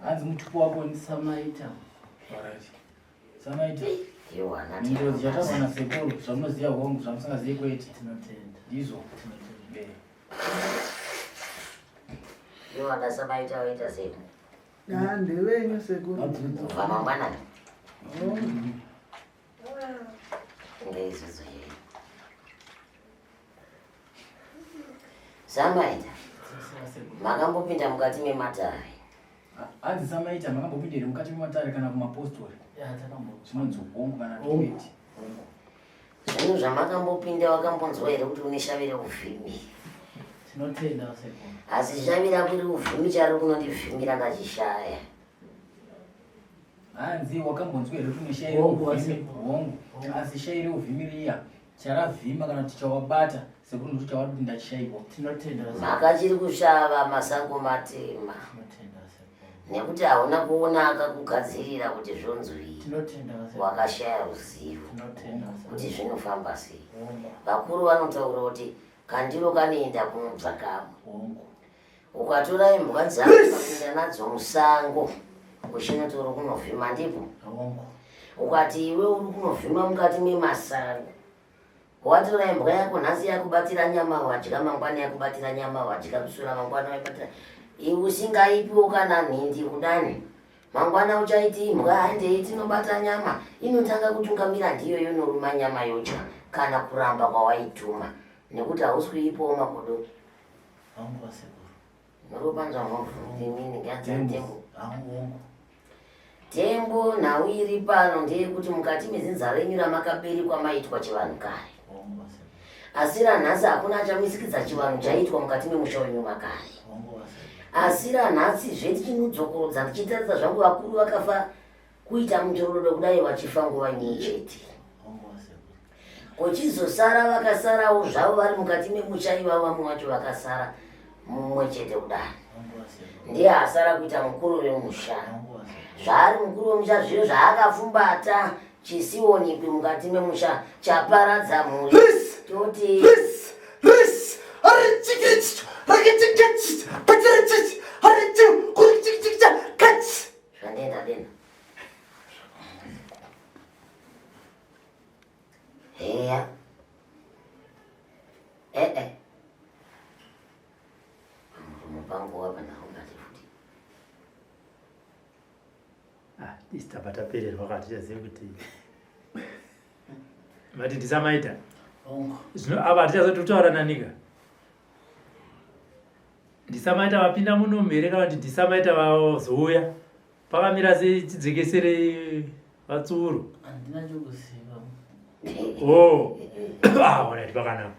Hanzi mutupo wako ni Samaita. Alright. Samaita. Mhinduro dzichataurwa nasekuru zvamunoziva hongu zvamusingazivi kwete. Tinotenda. Ndizvo. Tinotenda. Eh. Iwana Samaita waita sei? Ah, ndevenyu sekuru. Kubva mangwanani. Ngeizvozvo yei. Samaita, makambopinda mukati mematare. Hanzi Samaita makambopinda here mukati mematare kana kumapostori? Zvinonzi hongu kana kwete. Hongu. Zvinhu zvamakambopinda wakambonzwa here kuti une shavi reuvhimi? Tinotenda sekuru. Asi shavi rako reuvhimi chari kunondivhimira ndachishaya. Hanzi wakambonzwa here kuti une shavi Hongu, reuvhimi? asi- Hongu. Asi shavi reuvhimi riya charavhima kana kuti chawabata sekuru ndoti chawari kuti ndachishaiwa. Tinotenda sekuru. Mhaka chiri kushava masango matema. Tinotenda sekuru. Nekuti hauna kuona akakugadzirira kuti zvonzwii. Tinotenda sekuru. Wakashaya ruzivo Tinotenda kuti sekuru. zvinofamba sei. Hongu. Vakuru vanotaura kuti kandiro kanoenda kunobva kamwe. Hongu. Ukatora imbwa dzako ukapinda nadzo musango uchinoti uri kunovhima ndipo. Hongu. Ukati iwe uri kunovhima mukati memasango watora imbwa yako nhasi yakubatira nyama wadya mangwana yakubatira nyama wadya kusura mangwana wabatira iwe usingaipiwo kana nhindi kudani mangwana uchaiti imbwa handei tinobata nyama inotanga kutungamira ndiyo yonoruma nyama yodya kana kuramba kwawaituma nekuti hausi kuipawo makodo Hongu sekuru. muropanzwa muvhimini ngatsatembo Hongu hongu. Tembo nhau iri pano ndeyekuti mukati medzinza renyu ramakaberekwa maitwa chivanhu kare. Hongu sekuru. Asi ranhasi hakuna achamisikidza chivanhu chaiitwa mukati memusha wenyu makare. Hongu sekuru. Asi ranhasizve tichinodzokorodza ndichitaridza zvangu vakuru vakafa kuita mutororo kudai vachifa nguva imwe chete. Hongu sekuru. Kuchizosara vakasarawo zvavo vari mukati memusha ivavo vamwe vacho vakasara mumwe chete kudai. Hongu sekuru. Ndiye asara kuita mukuru wemusha. Hongu sekuru. Zvaari mukuru wemusha zviro zvaakafumbata chisionekwi mukati memusha chaparadza mhuri toti zvandenda denda heya ee pamuromo pangu wapa naungati futi Ah, isi tabva tapererwa ka tichazive kuti mati ndisamaita Hongu. zvino ava hatichazototaura nanika ndisamaita vapinda muno mhere kana kuti ndisamaita vazouya pakamira sei tidzekesere vatsuro Handina chokuziva. o ah alright pakanaka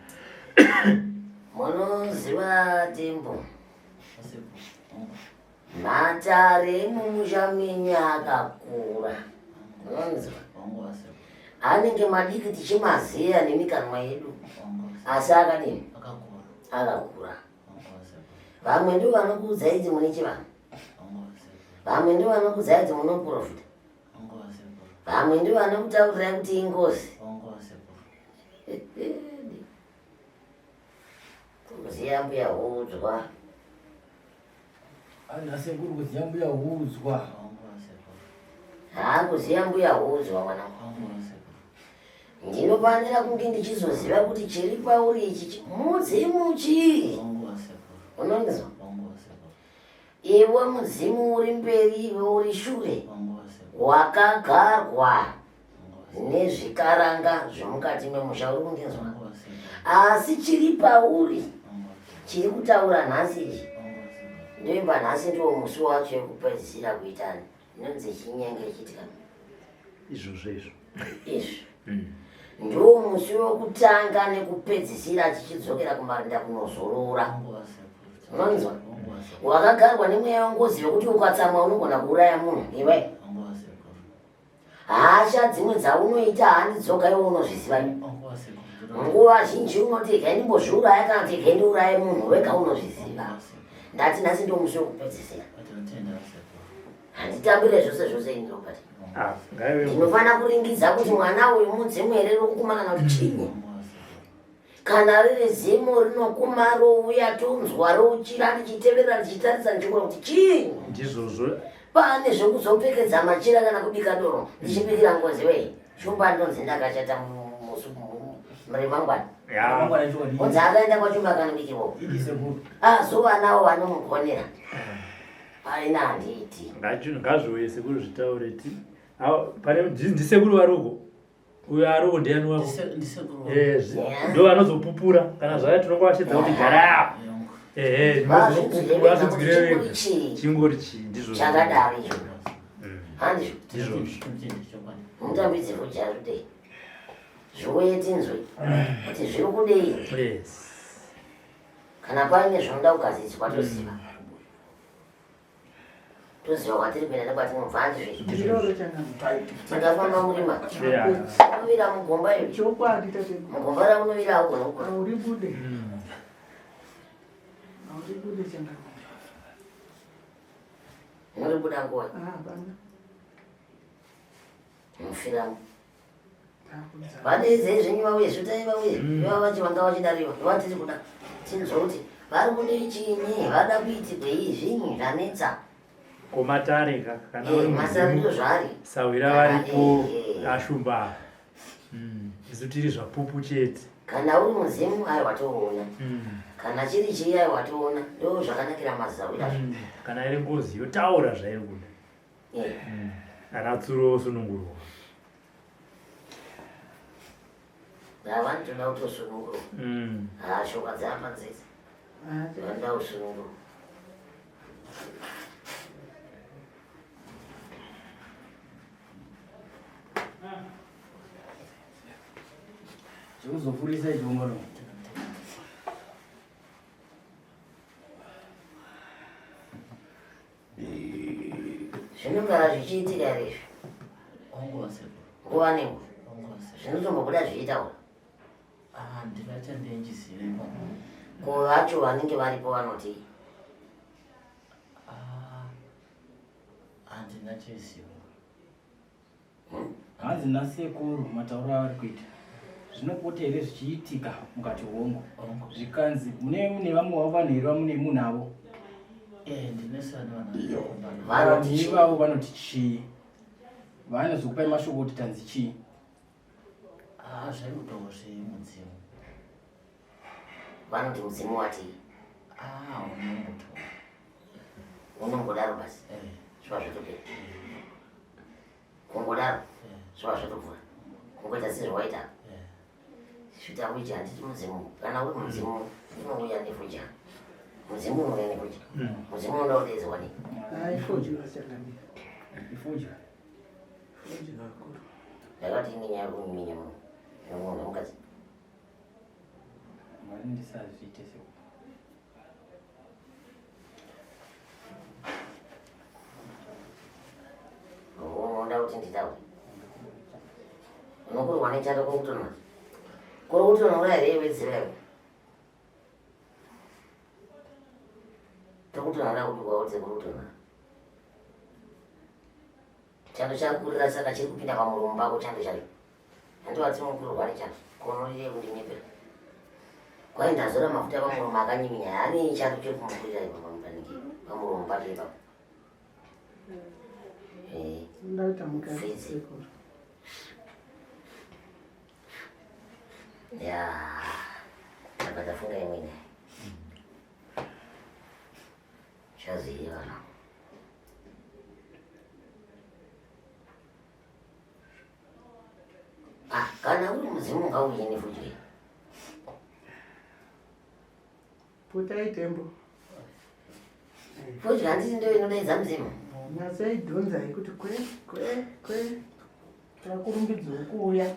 munoziva tembo Sekuru. Hongu. matare emumusha menyu akakura unonzwa Hongu sekuru. anenge madiki tichimaziya nemikanwa yedu Hongu sekuru. asi akadini Akakura. akakura Hongu sekuru. vamwe ndo vanokuudzai kuti mune chivanhu Hongu sekuru. vamwe ndo vanokuudzai kuti munoprofita Hongu sekuru. vamwe ndo vanokutaurirai kuti ingozi Hongu sekuru. kuziya mbuya hudzwa Hanzi sekuru kuziya mbuya hudzwa. Hongu sekuru. haa kuziya mbuya hudzwa mwanangu Hongu sekuru. ndinofanira kunge ndichizoziva kuti chiri pauri ichi mudzimu chii Hongu sekuru. unonzwa Hongu sekuru. iwe mudzimu uri mberi iwe uri shure Hongu sekuru. wakagarwa Hongu sekuru. nezvikaranga zvemukati memusha uri kundinzwa Hongu sekuru. asi chiri pauri Hongu sekuru. chiri kutaura nhasi ichi Hongu sekuru. ndoimba nhasi ndiwo musi wacho wekupedzisira kuitani inonzi chinyenge chitika izvozvo izvo izvi ndiwo musi wekutanga nekupedzisira chichidzokera kumarinda kunozorora Hongu sekuru. Unonzwa? Hongu sekuru. wakagarwa nemweya wengozi wekuti ukatsamwa unogona kuuraya munhu iwe Hongu sekuru. hasha dzimwe dzaunoita handi dzoga iwe unozviziva Hongu sekuru. nguva zhinji unoti regai ndimbozviuraya kana kuti regai ndiuraye munhu wega unozviziva Hongu sekuru. ndati nhasi ndiwo musi wekupedzisira Tinotenda sekuru. Handitambire zvose zvose ini Robert. Ah, ngaive Ndinofanira kuringidza kuti mwana uyu mudzimu here rokukuma kana kuti chinyi. Kana riri zimu rinokuma rouya tonzwa rouchira ndichiteverera ndichitarisa ndichiona kuti chinyi. Ndizvozvo. Pane zvekuzopfekedza machira kana kubika doro ndichibikira ngozi wei. Shumba ndonzi ndakachata musi remangwana. Ya. Ramangwana chokwadi. Onzi akaenda kwachumba akanobikirwa. Idi sekuru. Azovanawo vanomugonera. Aina handiiti. Ngazviuye sekuru zvitaure ti. Awo, pane ndisekuru vari uko. Uyo ari uko ndiani wako? Ndisekuru. Eh, ndo vanozopupura kana zvaya tinongovashedza kuti gara apa. Ehe, ndozopupura zvinzwire vega. Chii Chingori chii ndizvozvo. chakadaro icho. Handizvo. Ndizvozvo. Mutambidze fodya kudei. Zviuye tinzwe kuti zviri kudei. Yes. Kana paine zvinoda kugadziriswa toziva. Toziva kwatiri kuenda nekwatinobva handizvo. Ndiroro changamire. Makafamba murima. Yeah. Unovira mugomba iri. Chokwadi tateguru. Mugomba raunovira haugoni kukura. Hauribude. Mm. Hauribude changamire. Unoribuda nguva. Ah, hapana. Mufiramo. Takudza. Vadeidzei zvenyu vauye, svitai vauye. Mm. Iva vachi vanga vachidariwa. Vatiri kuda. Tinzwe kuti vari kudei chinyi, vada kuitirwei zvinyi zvanetsa. Komatare ka kana uri Eh, Masari ndo mudzimu zvaari. sawira varipo Eh, eh. ashumba. Isu tiri zvapupu chete. Kana uri mudzimu aiwa toona. Mm. Kana chiri chii aiwa toona. Ndo zvakanakira mazawira. Kana iri ngozi yotaura zvairi kuda. Eh. Ana tsuro osunungurwa. Vanotoda kutosunungurwa. Mm. Ha, shoka dzapa dzidzi. Ah, Vanoda kusunungurwa. Zvekuzofurisa icho ungano. Zvinogara zvichiitika here izvi? Onguva sekuru. Nguva nenguva. Onguva sekuru. Zvinotombobuda zvichitaura. Ah, ndingachandenjizive ipapo. Ko vacho vanenge varipo vanoti Ah, handina chizivo. Hanzi nasekuru matauro avari kuita. Zvinopota here zvichiitika mukati hongu. Ongo. Zvikanzi mune mune vamwe vavo vanhu here vamune munavo. Eh, ndinesana vana. Vanoti Vanhu chii? ivavo vanoti chii? Vanozokupai mashoko kuti tanzi chii? Ah, zvaikutowo zvemudzimu. Vanoti mudzimu wati Ah, unongotaura. unongodaro basi. Eh, Zviva zvatopera. Kungodaro eh, zviva zvatopfuura. Kungoita sezvawaita. eh. Svita kuita handiti mudzimu. Kana uri mudzimu unouya nefodya. Mudzimu unouya nefodya. Mm. Mudzimu unoda kudeedzwa nei? Ah, ifodya changamire. Ifodya. Ifodya vakuru. Ndakati ine nyaya yekuminya munhu. Nemunhu wemukadzi. Mwari ndisazviite sekuru. Unoda kuti nditaure. Unokurwa nechando kuri kutonhora. Kuri kutonhora here iwe dzira iwe? Tiri kutonhora kuti kwaudze kuri kutonhora. Chando chakurira saka chiri kupinda pamuromo pako chando chacho. Handivati mukurwa nechando. Konorire kundinyepera. Kwai ndazora mafuta pamuromo akanyiminya. Ane chando chiri kumukurira ipapo panenge pamuromo pake ipapo. Eh. Unoda kuita mukadzi Fidzi. sekuru. Ya, ndabva ndafunga imwe nyaya. Chaziva. Ah, kana uri mudzimu ngauye nefudyi. Putai tembo. Fudyi handiti ndiyo inodaidza mudzimu. Nyatsoidhonzai kuti kwe kwe kwe. Vakurumbidzwe kuuya.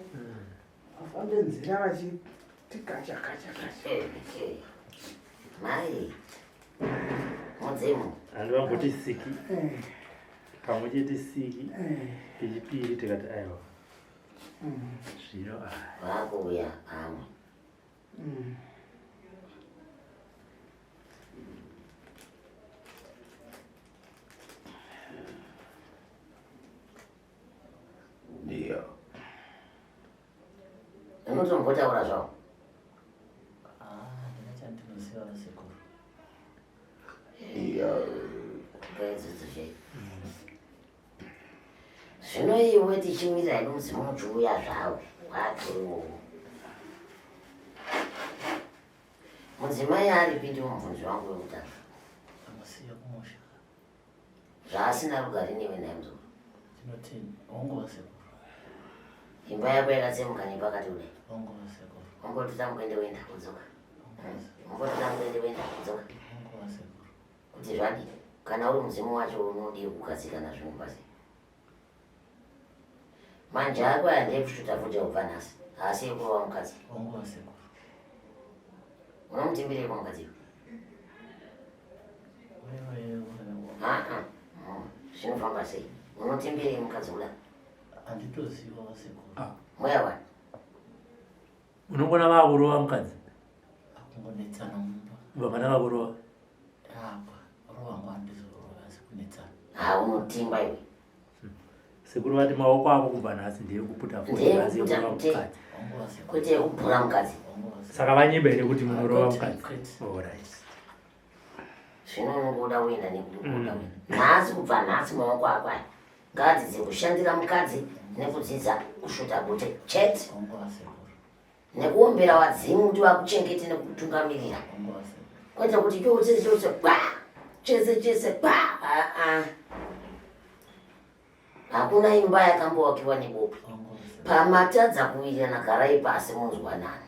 Vafambe nzira vachiti kacha kacha kacha. Eh, eh. Mai, mudzimu. Handi vamboti siki Eh, pamwe chete siki eh, pechipiri tikati aiwa mm, zvino ah. Vakuuya pamwe. mm. Unotombotaura zvawo. Ah, ndina chandinoziva vasekuru. Iyo. Ngaidzodzo chai. Zvino iwe tichimirira hedu mudzimu uchiuya zvawo. Watoriwo. Mudzimai aripi ndiwo mubvunzo wangu wekutanga. Amusiya kumusha. Zvaasina rugare newe nhai muzukuru. Tinoti hongu vasekuru. Imba yako yakatsemuka nepakati kudai. Hongu vasekuru. Wamboti tamukuende wenda kudzoka. Wamboti tamukuende wenda kudzoka. Hongu vasekuru. Kuti zvadii? Kana uri mudzimu wacho unodii kugadzikana zvinhu pasi? Manje ako aya ndeekusvuta fodya kubva nhasi. Haasi ekurova mukadzi. Hongu vasekuru. Unomutimbireiko mukadzi iwe? Aa, zvinofamba sei? Unotimbirei mukadzi kuda? Handitoziva vasekuru. Ah. Mweya wani? Unongona vakurova mukadzi. Akungonetsana mumba. Vamana vakurova. Apa, rova wangu handizorova asi kunetsana. Ha, unotimba iwe. Sekuru vati maoko ako kubva nhasi ndeyekuputa fodya asi yekurova mukadzi. Kwete yekubhura mukadzi. Saka vanyeba here kuti munorova mukadzi? Alright. Zvino unongoda kuenda nekuda mm. Nhasi kubva nhasi maoko ako aya ngaadzidze kushandira mukadzi nekudzidza kusvuta bute chete nekuombera vadzimu kuti vakuchengete nekukutungamirira kwete kuti icho chese chose gwa chese chese gwa aa hakuna imba yakambowakiwa nebope pamatadza kuwirirana garai pasi munzwanane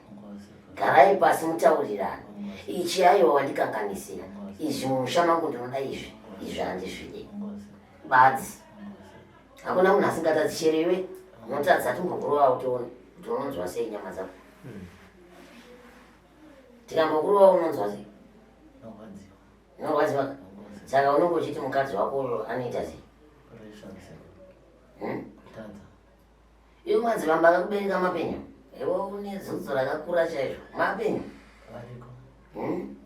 garai pasi mutaurirane ichi aiwa wandikanganisira izvi mumusha mangu ndinoda izvi izvi handizvide badzi hakuna munhu asingatadzi chero iwe unotadza timbokurova utione kuti unonzwa sei nyama dzako hmm. tikambokurova unonzwa sei unorwadziwa saka unonge uchiti mukadzi wako uyo anoita sei hmm? Iwe madzibaba akakubereka mapenyu iwe une zudzo rakakura chaizvo mapenyu hmm?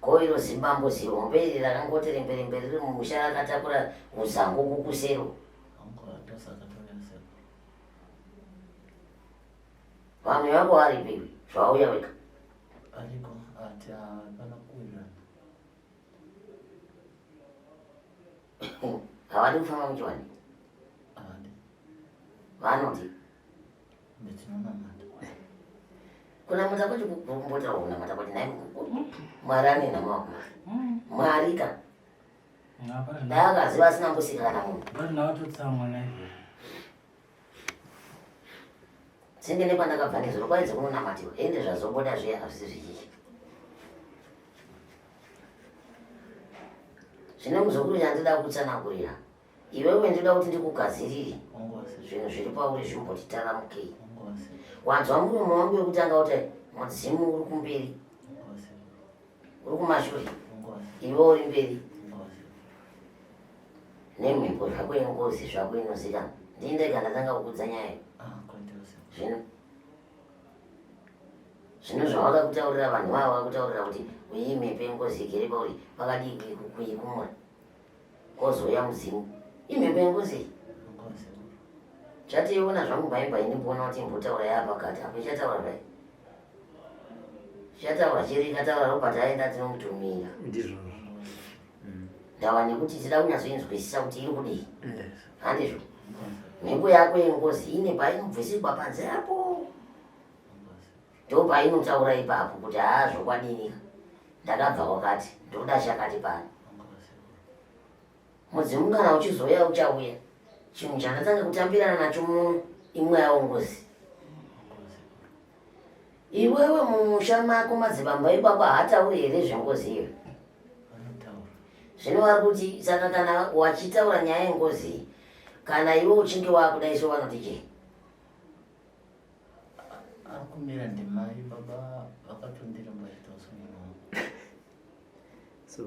ko iro zibambo zihombe iri rakangoti remberembe riri mumusha rakatakura uzango kukusero vamwe vako varipi zvauya wega ariko ati hapana kuwirirana havadi kufamba muchiwani vanoti kunamata kwacho kumbotaura kunamata kwacho nhai mwari ane nhamo wako mwari ka dai akaziva asina mbosika kana munhu senge nekwandakabva nezuro kwainzi kunonamatiwa ende zvazobuda zviya hazvisi zvichichi zvino muzukuru chandida kutsanangurira iwewe ndinoda kuti ndikugadzirire zvinhu zviri pauri zvimboti taramukei wanzwa muromo wangu wekutanga kuti mudzimu uri kumberi uri kumashure iwe uri mberi nemhepo zvako yengozi zvako inozikanwa ndini ndega ndatanga kukudza nyaya ah, zvino zvino zvavakakutaurira vanhu vava vakutaurira kuti uyi mhepo yengozi igere pauri vakadii kuikumura kozouya mudzimu imhepo yengozi chatiiona zvangu bhaibha ini kuona kuti imbotaura yaapakati apo ichataura zvayi ichataura chiri ikataura robert aenda tinomutumira ndizvozvo mm. ndawa nekuti tida kunyatsoinzwisisa kuti iri kudii handizvo mhepo yako yengozi ine painobvisirwa panze apo ndopainotaura ipapo kuti haa zvokwadini ndakabva kwakati ndoda chakati pano mudzimu kana uchizouya uchauya chinhu chandatanga kutambirana nacho muno imweya wengozi iwewe mumusha mako madzibambo ipapo haatauri here zvengozi iyo zvino vari kuti saka kana wachitaura nyaya yengozi kana iwe uchinge wakuda iso vanoti chii Ari kumira ndimai baba vakatondiramba vachitaura So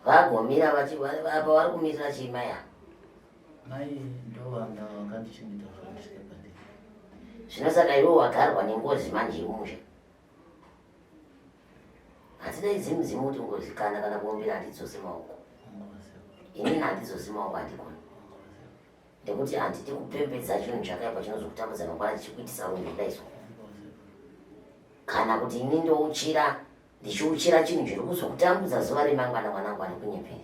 vagomira vachi apa vari kumirira chii mai ava? Mai ndovanga vakandichengeta kusvika ndisvike pandiri. Zvino saka iwe wagarwa nengozi manje yemusha. Hatidaidzi mudzimu kuti ngozi kana kana kuombera handidzose maoko. Inini handidzose maoko handikoni. Ndekuti handidi kupembedza chinhu chakaipa chinozokutambudza mangwana chichikuitisa unhu kudai so. Kana kuti ini ndouchira ndichiuchira chinhu chiri kuzokutambudza zuva remangwana mwanangu anikunyepera.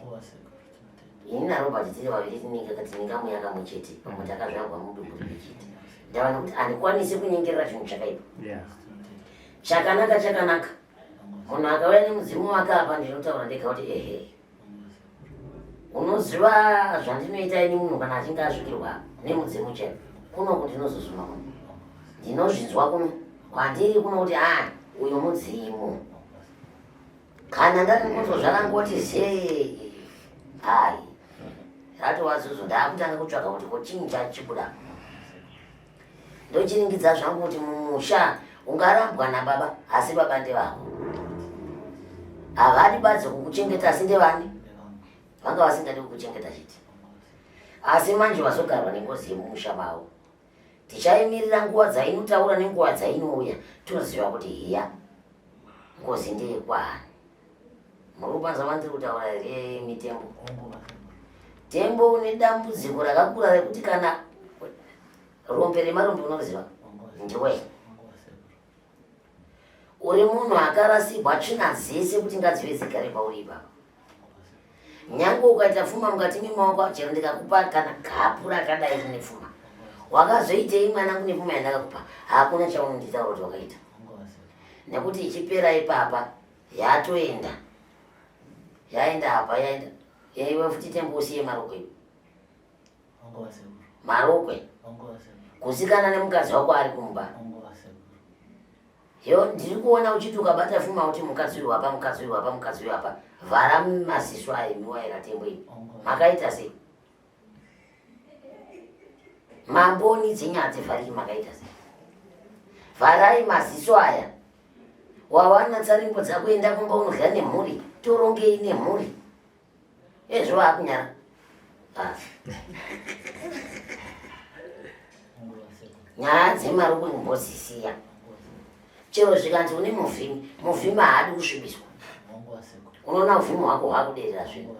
Ini naRobert tiri vaviri tinenge tinenge kamweya kamwe chete pamwe takazvarwa mudumbu rimwe chete. Ndava nekuti handikwanisi kunyengerera chinhu chakaipa. Chakanaka chakanaka. Munhu akauya nemudzimu wake apa ndinotaura ndega kuti ehe. Unoziva zvandinoita ini munhu kana achinge asvikirwa nemudzimu chero kunoku ndinozozuma kuno. Ndinozvinzwa kuno kwandiri kuno kuti ah uyu mudzimu. Kana ndari zvakangoti zee ai ratova zuzu ndakutanga kutsvaga kuti ko chinyi chachibuda. Ndochiringidza zvangu kuti mumusha ungarambwa nababa asi baba ndevako. Havadi badzi kukuchengeta asi ndevani? Vanga vasingadi kukuchengeta chete. Asi manje vazogarwa nengozi yemumusha mavo. Tichaimirira nguva dzainotaura nenguva dzainouya toziva kuti hiya ngozi ndeyekwaani. Muri kupanza vandiri kutaura here mitembo? Tembo une dambudziko rakakura rekuti kana rombe remarombe unoriziva ndiwe. Uri munhu akarasigwa tsvina dzese kuti ngadzive dzigare pauri ipapa. Nyange ukaita pfuma mukati memaoko chero ndikakupa kana kapu rakadai rine pfuma. Wakazoitei mwanangu nepfuma yandakakupa? Hakuna chaunonditaura kuti wakaita. Nekuti ichipera ipapa yatoenda. Yaenda apa yaenda. Iwe futi tembo usiye marokwe iwe. Marokwe. Kusikana nemukadzi wako ari kumba. Yo ndiri kuona uchiti ukabata fuma uti mukadzi uyu wapa mukadzi uyu wapa mukadzi uyu wapa vhara maziso ayo miwaira tembo iyi makaita sei mamboni dzenyaya dzevhariki makaita sei vharai maziso aya wawana tsarimbo dzako enda kumba unodya nemhuri torongei nemhuri ezvo vakunyara ah. Nyaya dzemarokwe kumbodzisiya. Chero zvikanzi une muvhimi, muvhimi haadi kusvibiswa. Unoona uvhimi hwako hwakuderera zvino.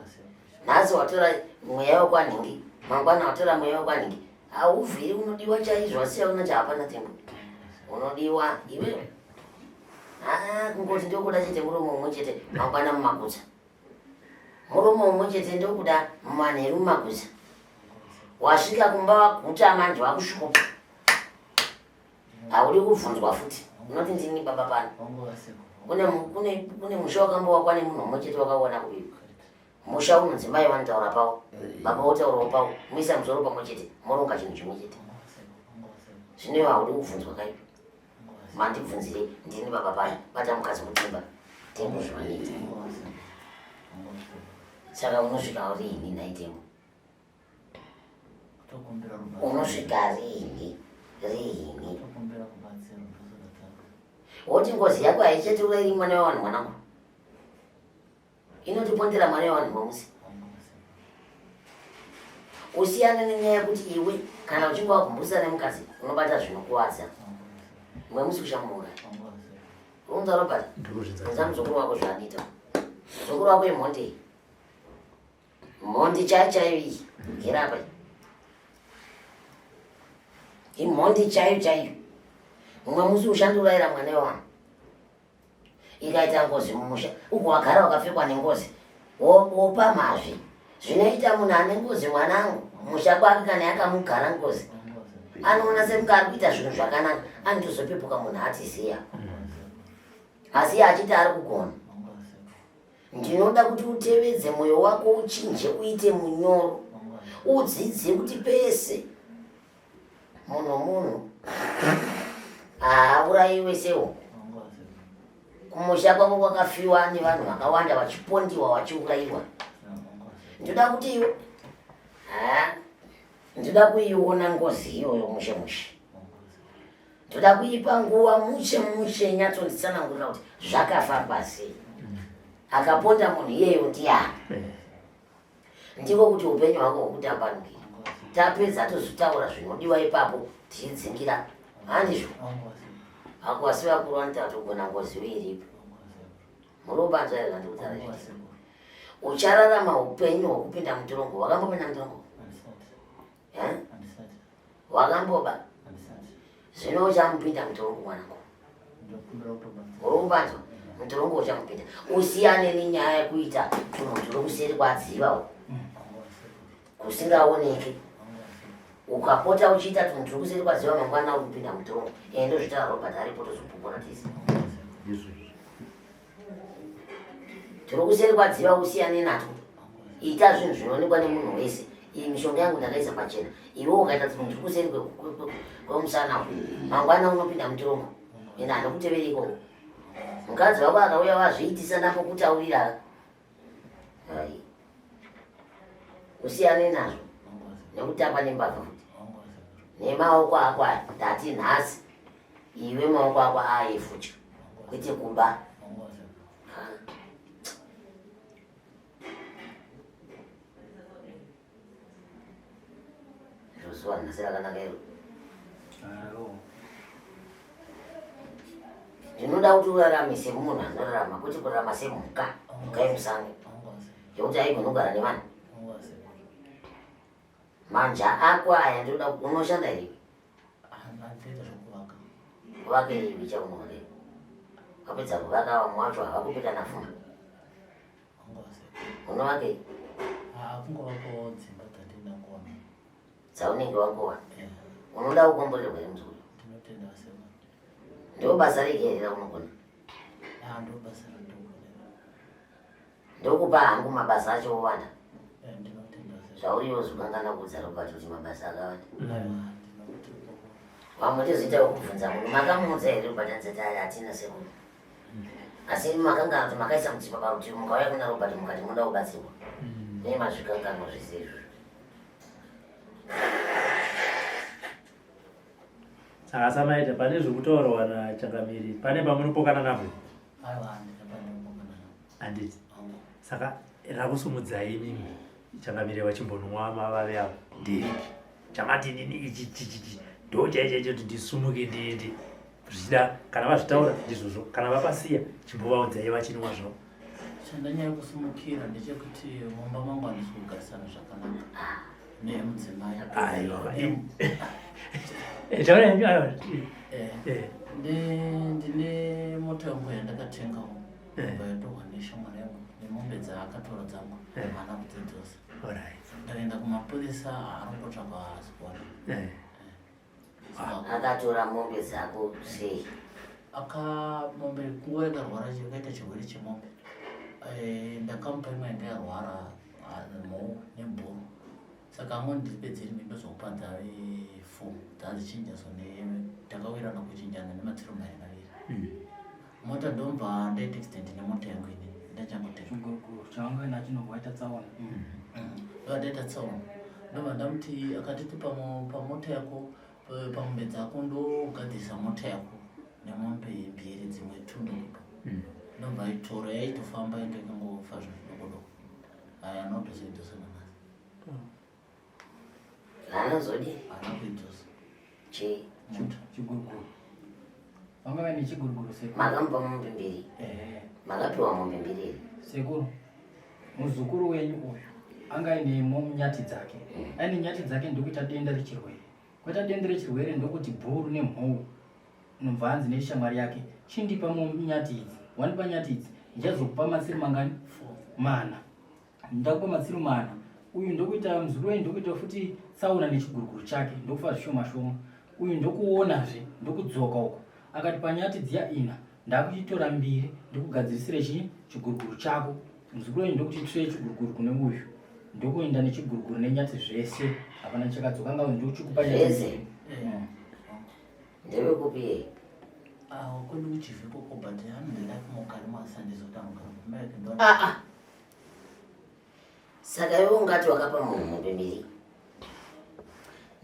Nhasi watora mweya wekwanhingi, mangwana watora mweya wekwanhingi. Hauvhiri unodiwa chaizvo asi chauna chahapana tembo. Unodiwa iwewe. Ah, kungoti ndokuda chete muromo mumwe chete mangwana mumakutsa. Muromo mumwe chete ndokuda manheru mumaguza. Wasvika kumba waguta manje wakusviko. Haudi kubvunzwa futi. Unoti ndini baba pano. Kune kune kune musha wakambowakwa nemunhu mumwe chete wakaona kuyu. Musha unonzi mai vanotaura pawo. Baba votaurawo pawo. Muisa musoro pamwe chete. Moronga chinhu chimwe chete. Zvino iwe haudi kubvunzwa kaipi. Mandibvunzire ndini baba pano. Bata mukadzi kutimba. Tembo zvavanoita. Saka unosvika riini nhai Tembo? Unosvika riini? Riini? Woti ngozi yako haichatiurairi mwana wevanhu mwanangu. Inotipondera mwana wevanhu mamusi. Usiyane nenyaya yekuti iwe kana uchinge wagumbusa nemukadzi unobata zvinokuvadza. Mumwe musi uchamuuraya. Unza Robert. Unza muzukuru wako zvaanoita. Muzukuru wako imhondi iyi. Mhondi chaiyo chaiyo iyi. Gera apa. Imhondi chaiyo chaiyo. Mumwe musi ushandiurayira mwana wevanhu. Ikaita ngozi mumusha ugo wagara wakapfekwa nengozi wopa mazvi. Zvinoita munhu ane ngozi mwanangu musha kwake kana yakamugara ngozi anoona sekunge ari kuita zvinhu zvakanaka anotozopepuka munhu atiziya asi achiti ari kugona. Ndinoda kuti utevedze mwoyo wako uchinje uite munyoro udzidze kuti pese munhu munhu haaurayiwe sehuku. Kumusha kwako kwakafiwa nevanhu vakawanda vachipondiwa vachiurayiwa. Ndoda kuti iwe ha ndoda kuiona ngozi iyoyo mushe mushe. Ndoda kuipa nguva mushe mushe nyatsonditsanangurira kuti zvakafamba sei. Akaponda munhu iyeyo ndiani? Ndiko kuti upenyu hwako hukutambanukire. Tapedza tozotaura zvinodiwa ipapo tichidzingira. Handizvo? Ako asi vakuru vanoti togona ngozi iripo. Muri kubanzwa here zvandiri kutaura izvi? Uchararama upenyu hwekupinda mutorongo. Wakambopinda mutorongo? Eh? Wakamboba? Zvino uchamupinda mutorongo mwanangu. Uri kubanzwa? Mutorongo uchamupinda. Usiyane nenyaya yekuita tunhu turi kuseri kwadziva uko. Kusingaoneki. Ukapota uchiita tunhu turi kuseri kwadziva mangwana uri kupinda mutorongo. Ende ndozvitaura Robert aripo tozopupura tese. Tiri kuseri kwadziva usiyane natwo. Ita zvinhu zvinoonekwa nemunhu wese. Iyi mishonga yangu ndakaisa pachena. Iwe ukaita zvinhu zviri kuseri kwemusana mangwana unopinda mutirongo. Ende handikuteveri ikoko. Mukadzi wako akauya wazviitisa ndambokutaurira. Hai. Usiyane nazvo. Nekutamba nembavha futi. Nemaoko ako aya ndati nhasi iwe maoko ako aefutya kwete kuba. Zuva nhasi rakanaka iro. Ndinoda kuti urarame semunhu anorarama kwete kurarama semhuka, mhuka yemusango yekuti haigoni kugara nevanhu. Manja ako aya ndinoda unoshanda here? Kuvaka ipi chaunovaka? Wapedza kuvaka vamwe wacho havakupi kana fuma. Unovakei? Kungovakawo dzimba dzandinangowana. Dzaunenge wangowana. Unoda kukomborerwa here muzukuru? Ndinotenda sekuru. Ndo basa rege here raunogona? Ah, ndo basa randinogonera. Ndokupa hangu mabasa acho owanda. Eh, ndinotenda sekuru. Zvauriwo zvikangana kuudza Robert kuti mabasa akawanda. Ndinotenda. Vamwe tozoita wekubvunza munhu makamuudza here Robert anzati hatina sekuru. Asi makanga kuti makaisa mutsipa parutivi mukauya kuna Robert mukati munoda kubatsirwa. Nei mazvikanganwa zvese izvozvo. Saka samaita pane zvekutaurwa nachangamiri pane pamunopokana napo? Aiwa, handina pandinopokana napo. Handiti. Saka rakusumudzai imimi changamire vachimbonwa mavave avo nderipi? Chamati inini ichi chichichi ndo chaicho icho kuti ndisumuke ndiende zvichida kana vazvitaura ndizvozvo kana vapasiya chimbovaudzai vachinwa zvavo. Chandanyanya kusumukira ndechekuti mumba mangu handisi kugarisana zvakanaka nemudzimai. Aiwa. Taura henyu aiwa. Ndine mota yangu yandakatengawo yatorwa neshamwari yangu nemombe dzaakatora dzangu haana kudzidzosa. Ndakaenda kumapurisa ari kungotsvagwa haasi kuona. Akatora mombe dzako sei? Aka mombe nguva yakarwara yakaita chirwere chemombe. Ndakamupa imwe yanga yarwara mhou nemhuru. Saka angondipedzeri mimba ndozokupa dzave 4 dzadzichinja so takawirirana kuchinjana nematsiro maviri maviri. Mota ndomva ndaita accident nemota yangu inini ndachangotenga. Chiguruguru chawanga nacho ndobva waita tsaona. Ndobva ndaita tsaona. Ndobva ndamuti akatiti pamota yako pamombe dzako ndogadzirisa mota yako nemombe mbiri dzimwe 2 ndokupa. Ndobva aitora yaitofamba inge ikangofa zvidoko doko. Aya anotozoidzosa nanhasi. Haanozodi? Haana kuidzosa. Chii? Mota. Chiguruguru. Vanga vaine chiguruguru sekuru. Makamupa mombe mbiri. Makapiwa mombe mbiri here? Sekuru, muzukuru wenyu uyu anga aine nyati dzake. Aine nyati dzake ndokuita denda rechirwere. Kuita denda rechirwere ndokuti bhuru nemhou. Unobva hanzi neshamwari yake, chindipa nyati idzi. Wandipa nyati idzi, ndichazokupa matsiri mangani? Mana. Ndakupa matsiri mana. Uyu ndokuita muzukuru wenyu ndokuita futi tsaona nechiguruguru chake, ndokufa zvishoma shoma. Uyu ndokuonazve, ndokudzoka uko. Akati panyati dziya ina, ndakuchitora mbiri, ndikugadzirisire chii? Chiguruguru chako. Muzukuru wenyu ndokuti tire chiguruguru kune uyu. Ndokuenda nechiguruguru nenyati zvese. Hapana chakadzoka ngawo ndokuchikupa nyati. Zvese? Ndevekupi yeye? Ah, kwedu kuchivhu ikoko but anondoenda kumugari masandizoti anogara kumeke ndo. Ah ah. Saka iwe ungati wakapa munhu mombe mbiri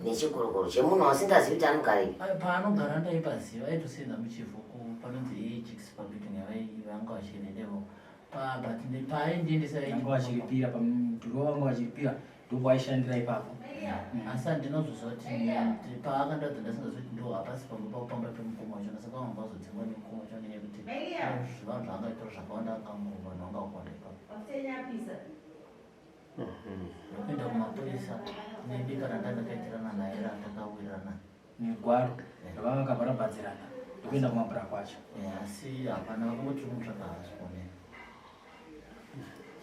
nechiguruguru chemunhu wasingazivi kuti anogarepi? Paanogara ndaipaziva aitosenza muchivhu panonzi AHX pabuilding yavanga vachiendevo but paaindiendesa vanga vachiripira pamudhuri wavanga vachiripira ndopawaishandira ipapo. Asi handinozoziva kuti paakandiratidza ndasingazivi kuti ndo hapasi pamba pamba pemukoma wacho saka vanga vazodzingwa nemukoma wacho nenyaya yekuti zvivanhu zvaangaitaura zvakawanda angango vanhu vanga vakuwanda ipapo. Ndokuenda kumapurisa nebepa randakakaitirana naye randakawirirana negwaro ravanga vakabharabhadzirana. Ndokuenda kumabra kwacho. Eh, asi hapana vakangoti mutsvaka haasi kuoneka.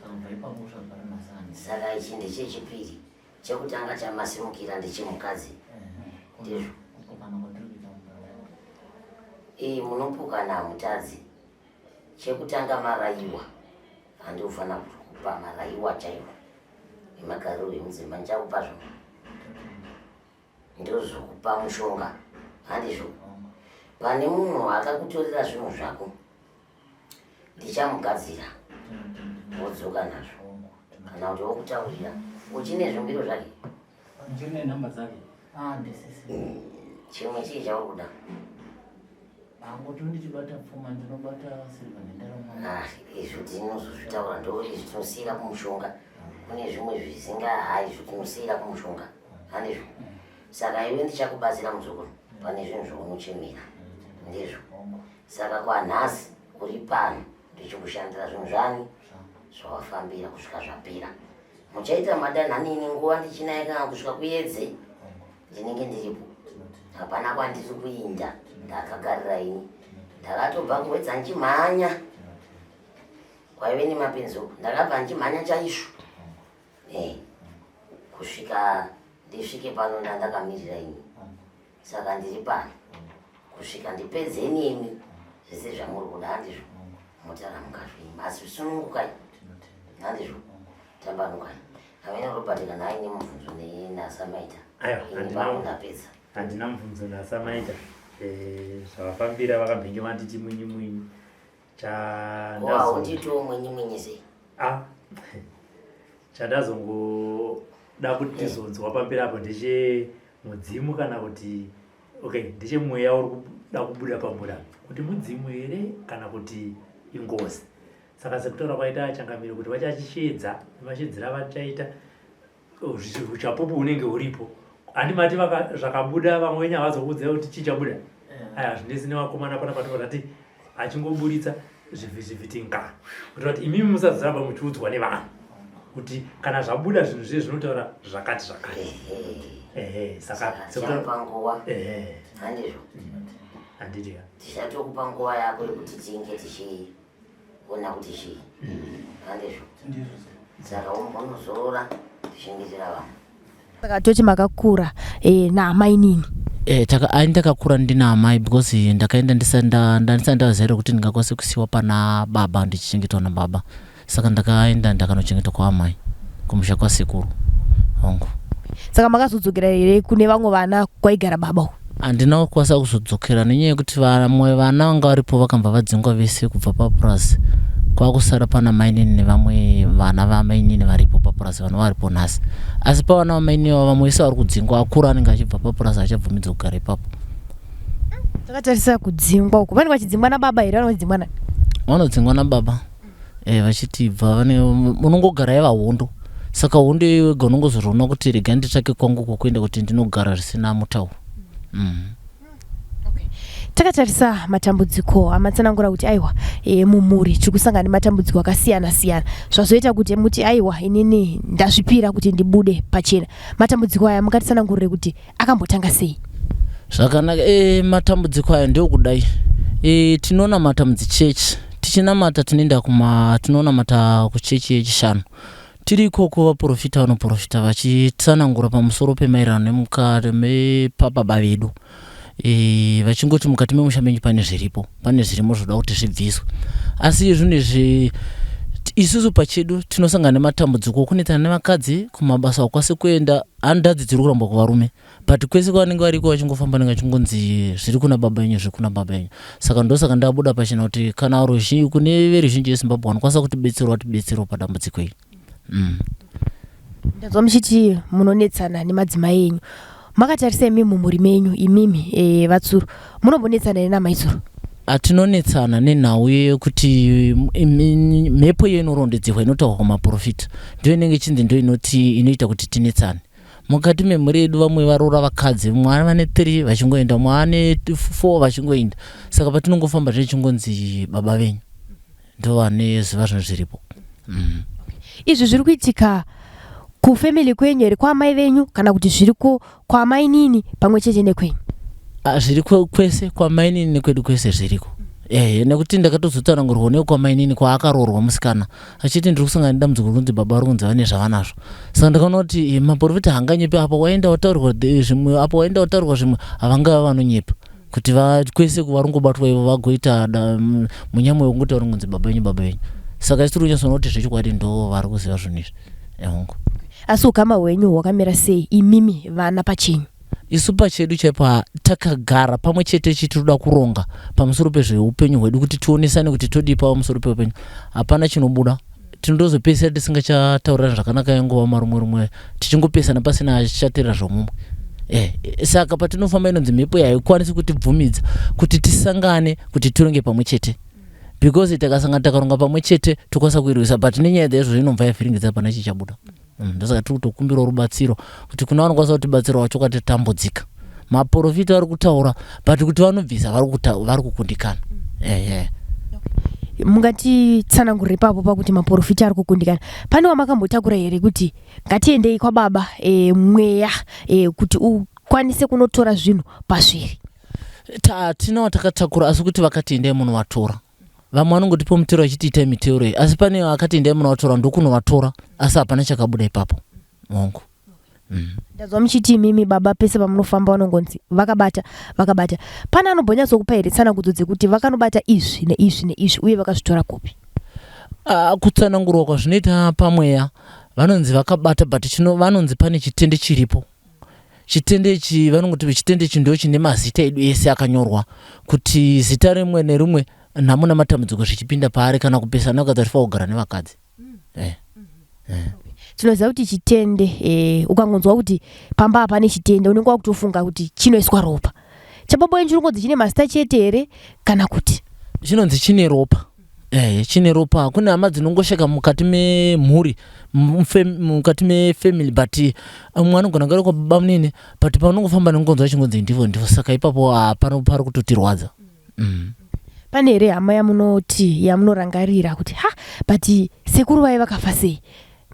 Saka kubva ipapo kusvika pari masani. Saka ichi ndechechipiri. Chekutanga chamasimukira ndechemukadzi. Eh, Ndizvo. Kupokana kwatiri kuita mumba. Iyi munopokana hamutadzi. Chekutanga maraiwa. Handiofanira kupa maraiwa chaiwo. Emagariro emudzimba ndichakupa zvona. Ndozokupa mushonga. Handizvo. Pane munhu akakutorera zvinhu zvako. Ndichamugadzira. Wodzoka nazvo. Kana kuti wokutaurira. Uchine zvimbiro zvake. Ndichiri nenhamba dzake. Ah, ndisisi. Chimwe chii chauri kuda? Angoti ndichibata pfuma ndinobata silver nendarama. Ah, izvo tinozozvitaura ndo izvi tinosiira kumushonga. Kune zvimwe zvisinga hai izvo tinosiira kumushonga. Handizvo? Saka iwe ndichakubatsira muzukuru pane zvinhu zvaunochemera. Ndizvo. Saka kwanhasi uri pano ndichikushandira zvinhu zvani zvawafambira kusvika zvapera. Muchaita madanhanini nguva ndichinaye kana kusvika kuyedze ndinenge ndiripo. Hapana kwandiri kuinda ndakagarira ini. Ndakatobva kuwedza ndichimhanya kwaive nemapenzi uku ndakabva ndichimhanya chaizvo eh, kusvika ndisvike pano ndandakamirira ini saka ndiri pano kusvika ndipedze nemi zvese zvamuri kuda handizvo motaramuka zvenyu asi sunungukai handizvo tambanukai amene Robert kana aine mubvunzo nenaSamaita aiwa ndapedza handina mubvunzo naSamaita eh, zvavafambira vakambenge vanditi mwinyi mwinyi chandazonditiwo mwinyi mwinyi sei ah chandazongoda kuti tizonzwa pamberi apo ndeche mudzimu kana kuti okay ndechemweya uri kuda kubuda pamura kuti mudzimu here kana kuti ingozi saka sekutaura kwaita changamire kuti vachachisheedza nemashedzero avachaita uchapupu hunenge huripo handi mati zvakabuda vamwe venyu havazokuudzai kuti chii chabuda eh. aya zvinesi nevakomana pana patobva tati achingoburitsa zvivhiti nga kuitira kuti imimi musazoramba muchiudzwa nevanhu kuti kana zvabuda zvinhu zviye zvinotaura zvakati zvakati ehe saka sekupanguva ehe handizvo handiti tichatokupa nguva yako yekuti tinge tichiona kuti chii handizvo saka umbonozorora tichingetera vamwe saka toti makakura eh, naamainini Eh, taka ai ndakakura ndina amai because ndakaenda ndisati ndaziva kuti ndingakwanise kusiwa pana baba ndichichengetwa nababa saka ndakaenda ndakanochengetwa kwaamai kumusha kwasekuru hongu saka makazodzokera here kune vamwe vana kwaigara baba uku handina kukwanisa kuzodzokera nenyaya yekuti vamwe vana vanga varipo vakambva vadzingwa vese kubva papurazi kwakusara pana mainini nevamwe vana vamainini varipo papurazi vana varipo nhasi asi pavana vamainini vavo vamwe vese vari kudzingwa akuru anenge achibva papurazi achabvumidzwa kugara ipapo takatarisa kudzingwa uku vanenge vachidzingwa nababa here vanenge vachidzingwa nani vanodzingwa nababa eh, vachiti bva vane unongogara yava hondo saka hondo iyoyo wega unongozorona kuti rega nditsvake kwangu kwokuenda kuti ndinogara zvisina mutauro mm. Okay. Takatarisa matambudziko amatsanangura kuti aiwa e, mumhuri tiri kusangana nematambudziko akasiyana siyana zvazoita kuti muti aiwa inini ndazvipira kuti ndibude pachena matambudziko aya mungatitsanangurire kuti akambotanga sei zvakanaka e, matambudziko aya ndeyokudai e, tinonamata mudzichechi tichinamata tinoenda kuma tinonamata kuchechi yechishanu tiri ikoko vaprofita vanoprofita vachitsanangura pamusoro pemaererano nemukati mepababa vedu e, vachingoti mukati memusha menyu pane zviripo pane zvirimo zvoda kuti zvibviswe asi zvinhu izvi isusu pachedu tinosangana nematambudziko okunetsana nevakadzi kumabasa haukwanisi kuenda handadzi dziri kurambwa kuvarume but kwese kwavanenge variko vachingofamba vanenge vachingonzi zviri kuna baba enyu zviri kuna baba enyu saka ndosaka ndabuda pachena kuti kana ruzhinji kune veruzhinji vezimbabwe vanokwanisa kutibetserwa tibetserwa padambudziko iri mm. Ndanzwa muchiti munonetsana nemadzimai enyu. Makatarisa imi mumhuri menyu imimi e, vaTsuro munombonetsana here namai Tsuro? Atinonetsana nenhau yekuti mhepo iyo inorondedzerwa inotaurwa kumaprofita ndiyo inenge ichinzi ndiyo inoti inoita kuti tinetsane mukati memhuri yedu vamwe varoora vakadzi mumwe ane vane 3 vachingoenda mumwe ane 4 vachingoenda saka patinongofamba zvechingonzi baba venyu ndovane ziva zvinhu zviripo mm. Izvi zviri kuitika kufamily kwenyu here kwaamai venyu kana kuti zviri kwaamainini pamwe chete nekwenyu? Ah, zviriko kwese kwamainini nekwedu kwese zviriko ehe nekuti ndakatozotsanangurwa nekwamainini kwaakaroorwa musikana achiti ndiri kusangana nedambudziko rekunzi baba vari kunzi vane zvavanazvo saka ndakaona kuti eh, maporofita haanganyepi apa waenda wataurwa zvimwe apa waenda wataurwa zvimwe havangava vanonyepa kuti kwese kuvarongobatwa ivo vagoita munyama wekungoti vari kunzi baba venyu baba venyu saka isi tiri kunyatsoona kuti zvechokwadi ndo vari kuziva zvinhu izvi ehongo asi ukama hwenyu hwakamira sei imimi vana pachenyu Isu pachedu chaipo takagara pamwe chete chitinoda kuronga pamusoro pezveupenyu hwedu kuti tionesane kuti todii pamusoro peupenyu. Hapana chinobuda. Tinotozopedzisira tisingachataurirani zvakanaka yangova marumwe rumwe tichingopesana pasina achichateerera zvomumwe. Eh, saka patinofamba inonzi mhepo haikwanisi kutibvumidza kuti tisangane kuti tironge pamwe chete because takasangana takaronga pamwe chete tokwanisa kuirwisa but nenyaya dzaizvozvo inobva yavhiringidza hapana chichabuda. Mm, ndosaka tiri kutokumbirawo rubatsiro kuti kuna vanokwanisa kutibatsira wacho kwatitambudzika maporofita vari kutaura but kuti vanobvisa vari kukundikana ehe mungatitsanangurire ipapo pakuti maporofita ari kukundikana pane wamakambotakura here kuti ngatiendei kwababa e, mweya e, kuti ukwanise kunotora zvinhu pazviri hatina watakatakura asi kuti vakati endai munovatora Vamwe vanongotipa mutero vachiti itai miteuro iyi asi pane akati endai munovatora ndokunovatora asi hapana chakabuda ipapo. Hongu. Ndanzwa muchiti imimi baba pese pamunofamba vanongonzi vakabata vakabata. Pane anombonyatsokupa here tsanangudzo dzekuti vakanobata izvi neizvi neizvi uye vakazvitora kupi? Ah, kutsanangurwa kwazvinoita pamweya vanonzi vakabata but chino vanonzi pane chitende chiripo Chitende ichi vanongoti chitende ichi ndo chine mazita edu ese akanyorwa kuti zita rimwe nerimwe nhamo namatambudziko zvichipinda paari kana kupesana nevakadzi achifanira kugara nevakadzi. Eh. Eh. Tinoziva kuti chitende eh, ukangonzwa kuti pamba apa pane chitende unenge wakutofunga kuti chinoiswa ropa. Chababa wenyu chinongonzi chine mazita chete here kana kuti? Chinonzi chine ropa. Eh, chine ropa kune hama dzinongosheka mukati memhuri mukati mefamily but eh, umwe anogona kunge ari kwababa munini but paunongofamba nengonzo achingonzi ndivo ndivo saka ipapo ah, pano pari kutotirwadza mm. Pane here hama yamunoti yamunorangarira kuti ha but sekuru vaye vakafa sei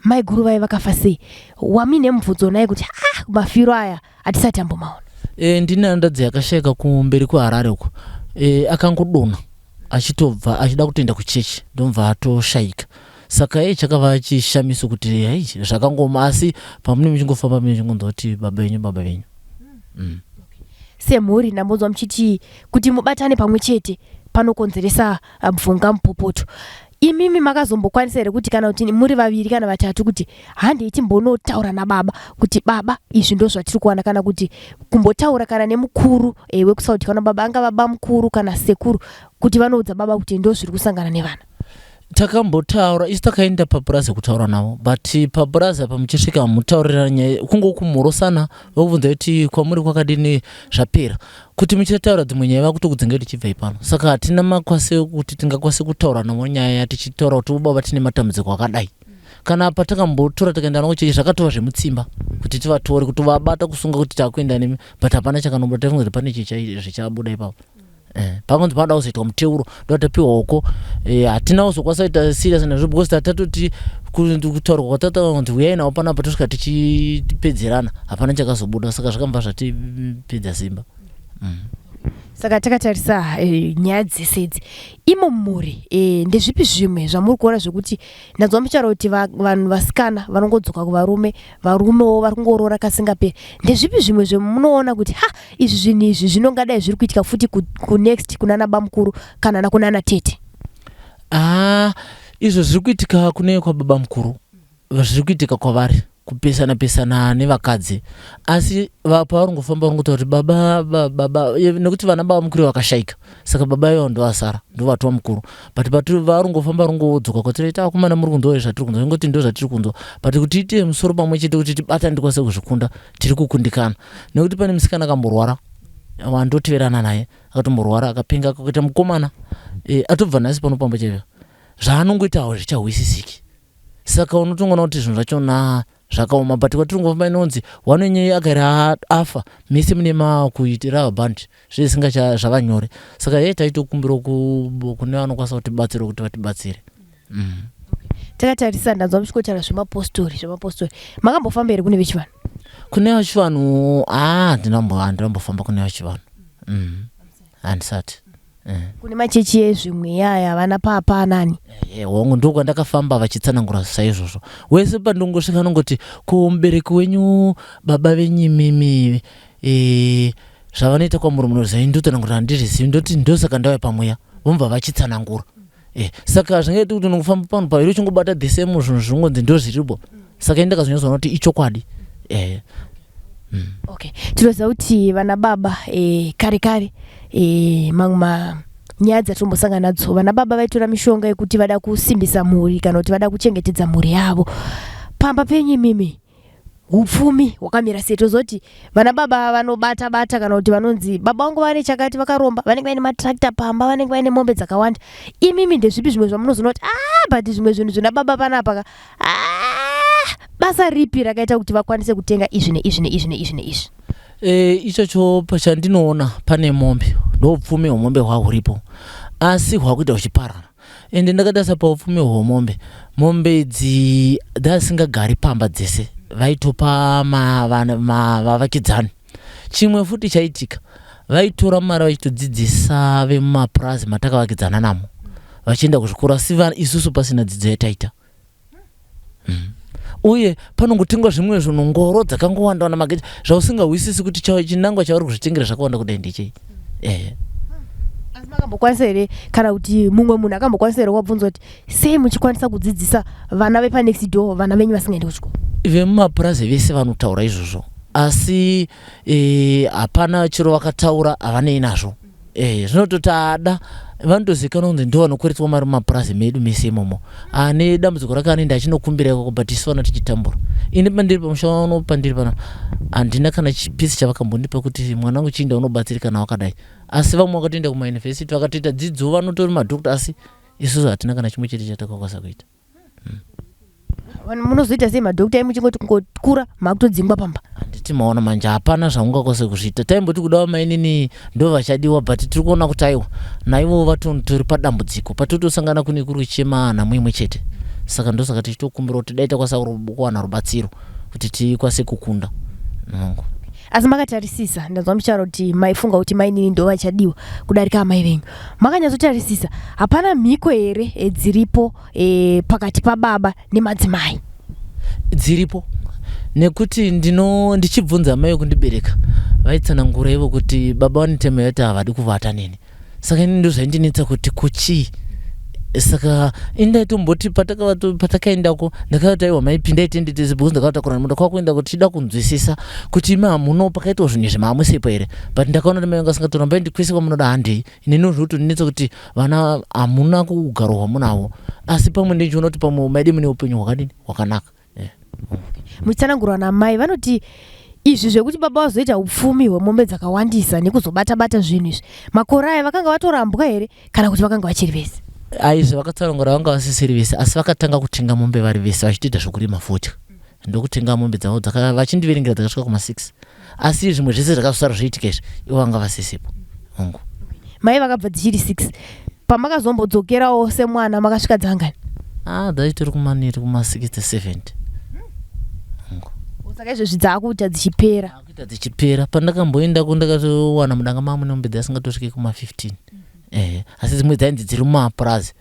maiguru vaye vakafa sei wamuine mubvunzo naye kuti ha mafiro aya hatisati ambomaona? E, ndine hanzvadzi yakashaika kumberi kweHarare uko e, akangodonha achitobva achida kutoenda kuchechi ndomva atoshaika saka hei chakava chishamiso kuti hei zvakangoma asi pamune muchingofamba mune chingonzwa kuti baba venyu baba venyu mm. Semhuri ndambonzwa muchiti kuti mubatane pamwe chete panokonzeresa ah, mvunga mupopoto imimi makazombokwanisa here kuti kana kuti muri vaviri kana vatatu kuti handei timbonotaura nababa kuti baba izvi ndo zvatiri kuwana kana kuti kumbotaura kana nemukuru eh, wekusaudi kana baba angava bamukuru kana sekuru kuti vanoudza baba kuti ndo zviri kusangana nevana Takambotaura isu takaenda papurazi kutaura navo but papurazi apa muchisvika mutaurirana nyaya kungokumhorosana vokubvunza kuti kwamuri kwakadini zvapera kuti muchitaura dzimwe nyaya vakutokudzinga kuti chibvai pano saka hatina makwase kuti tingakwanise kutaura navo nyaya tichitaura kuti baba tine matambudziko akadai kana patakambotora takaenda navo chechi zvakatova zvemutsimba kuti tivatore kuti vabata kusunga kuti takuenda nemi but hapana chakanobuda taifunga kuti pane zvichabuda ipapo Eh, pakunzi panoda kuzoitwa muteuro ndotapiwa uko eh, hatina kuzokwanisa kuita serious nazvo because tatoti kutaurwa kwatataura kunzi huyai navo panapa tosvika tichipedzerana hapana chakazobuda saka zvakambva zvatipedza simba mm. Saka takatarisa eh, nyaya dzese idzi imo mumhuri eh, ndezvipi zvimwe zvamuri kuona zvekuti ndanzwa muchitaura kuti vanhu vasikana vanongodzoka kuvarume varumewo vari kungoroora kasingaperi ndezvipi zvimwe zvemunoona kuti ha izvi zvinhu izvi zvinongadai zviri kuitika futi kunext kunana bamukuru kana nakunana tete ah izvo zviri kuitika kune kwababa mukuru zviri kuitika kwavari kupesana pesana nevakadzi asi pavari ngofamba vari ngotaura kuti baba baba nekuti vana baba mukuru vakashaika saka baba ivo ndovasara ndovatwa mukuru but but vari ngofamba vari ngodzoka kwatiri ta akomana muri kunzwa zvatiri kunzwa ingoti ndo zvatiri kunzwa but kuti tiite musoro pamwe chete kuti tibatane tikwanise kuzvikunda tiri kukundikana nekuti pane musikana akamborwara wandoteverana naye akatomborwara akapenga akaita mukomana e, atobva nhasi pano pamba chaivo zvaanongoita hazvichahwisisiki Saka unotongoona kuti zvinhu zvachona zvakaoma but kwatiri kungofamba inonzi one wenyu agara afa mese mune makuitira band zvisinga zvava nyore saka hee taitokumbira kune vanokwanisa kutibatsira kuti vatibatsire mm. Takatarisa ndanzwa muchikotaura zvemapostori zvemapostori makambofamba here kune vechivanhu kune vechivanhu haa ah, handinambofamba kune vechivanhu. mm. Handisati. Kune machechi ezvimweya aya vana papa anani? Hongu, ndokwandakafamba vachitsanangura saizvozvo. Wese pandongosvika anongoti ko mubereki wenyu baba venyu imimi e, zvavanoita kwamuri munoziva? Ndotsanangura handizvizivi, ndoti ndosaka ndauya pamweya, vomubva vachitsanangura. Saka zvingaiti kuti unongofamba pano paviri uchingobata the same zvinhu zvinongonzi ndozviripo. Saka ini ndakazonyatsoona kuti ichokwadi. Okay, tinoziva kuti vana baba kare kare mamwe nyaya dzatombosangana nadzo, vana baba vaitora mishonga yekuti vada kusimbisa mhuri kana kuti vada kuchengetedza mhuri yavo. Pamba penyu imimi upfumi hwakamira sei? Tozoti vana baba vanobata bata kana kuti vanonzi baba vangu vane chakati, vakaromba, vanenge vaine matractor pamba, vanenge vaine mombe dzakawanda. Imimi ndezvipi zvimwe zvamunozoona kuti but zvimwe zvinhu zvina baba panapa ka, basa ripi rakaita kuti vakwanise kutenga izvi neizvi neizvi neizvi neizvi? Ichocho chandinoona pane mombe, ndoupfumi hwemombe hwahuripo, asi hwakuita huchiparara. Ende ndakatarisa paupfumi hwemombe, mombe idzi dzasingagari pamba dzese, vaitopa vavakidzani. Chimwe futi chaitika, vaitora mari vachitodzidzisa vemumapurazi matakavakidzana namo vachienda kuzvikoro, asi isusu pasina dzidzo yataita. Uye panongotengwa zvimwe zvinhu, ngoro dzakangowanda wana mageji, zvausingahwisisi kuti chinangwa chavari kuzvitengera zvakawanda kudai ndechei. Asi makambokwanisa here, kana kuti mumwe munhu akambokwanisa here wabvunzwa kuti sei muchikwanisa kudzidzisa vana vepanext door, vana venyu vasingaendi kuchikoro? Vemumapurazi vese vanotaura izvozvo, asi hapana chero vakataura havanei nazvo. Zvinototi vanotozivikanwa kunzi ndo vanokweretswa mari mumapurazi medu mese imomo. Ane dambudziko rake anoenda achinokumbira ikoko, but isu vana tichitambura. Ini pandiri pamusha uno, pandiri pana, handina kana chipisi chavakambondipa kuti mwanangu chiinda unobatsirikana wakadai. Asi vamwe vakatoenda kumayunivhesiti vakatoita dzidzo, vanotori madhokta, asi isusu hatina kana chimwe chete chatakakwanisa kuita. Vanhu munozoita sei madhokta emuchingoti kungokura makutodzingwa pamba? Handiti maona manje hapana zvaungakwanise kuzviita. Taimboti kuda vamainini ndo vachadiwa, but tiri kuona kuti aiwa, naivo vatori padambudziko patotosangana kune kuri kuchema nhamo imwe chete. Saka ndosaka tichitokumbira kuti dai takwanisa kuwana rubatsiro kuti tikwanise kukunda. Nongo. Asi makatarisisa, ndanzwa muchitaura kuti maifunga kuti mainini ndo vachadiwa kudarika amai venyu. Makanyatsotarisisa, hapana mhiko here dziripo pakati pababa nemadzimai? Dziripo, nekuti ndichibvunza amai vekundibereka vaitsanangura ivo kuti baba vane tema yekuti havadi kuvata neni. Saka ini ndozvaindinetsa kuti kuchii. Saka ini ndaitomboti patakaendako ndakavati aiwa mai pindai tiende tese, because ndakavatakura nemota kwakuenda kuti tichida kunzwisisa kuti imi hamuno pakaitwa zvinhu izvi maamusipo here. But ndakaona kuti mai vangu vasingatoramba vaindi kwese kwamunoda handei. Ini ndozvotondinetsa kuti vana hamuna kugaro hwamunahwo, asi pamwe ndichiona kuti pamwe maidi mune upenyu hwakadini hwakanaka. Muchitsanangurwa namai vanoti izvi zvekuti baba vazoita upfumi hwemombe dzakawandisa nekuzobata bata zvinhu izvi, makore aya vakanga vatorambwa here kana kuti vakanga vachiri vese? Aizvi vakatsanangura vanga vasisiri vese, asi vakatanga kutenga mombe vari vese vachitoita zvokurima fodya, ndokutenga mombe dzavo vachindiverengera dzakasvika kuma 6, asi zvimwe zvese zvakazosara zvoitika izvi ivo vanga vasisipo. Hongu. Mai vakabva dzichiri 6, pamakazombodzokerawo semwana makasvika dzangani? Dzaitori kumaniri kuma 60 70. Hongu. Saka izvezvi dzaakuita dzichipera? Akuita dzichipera. Pandakamboendako ndakatowana mudanga mamo nemombe dzasingatosviki kuma 15. Asi dzimwe dzainzi dziri mumapurazi.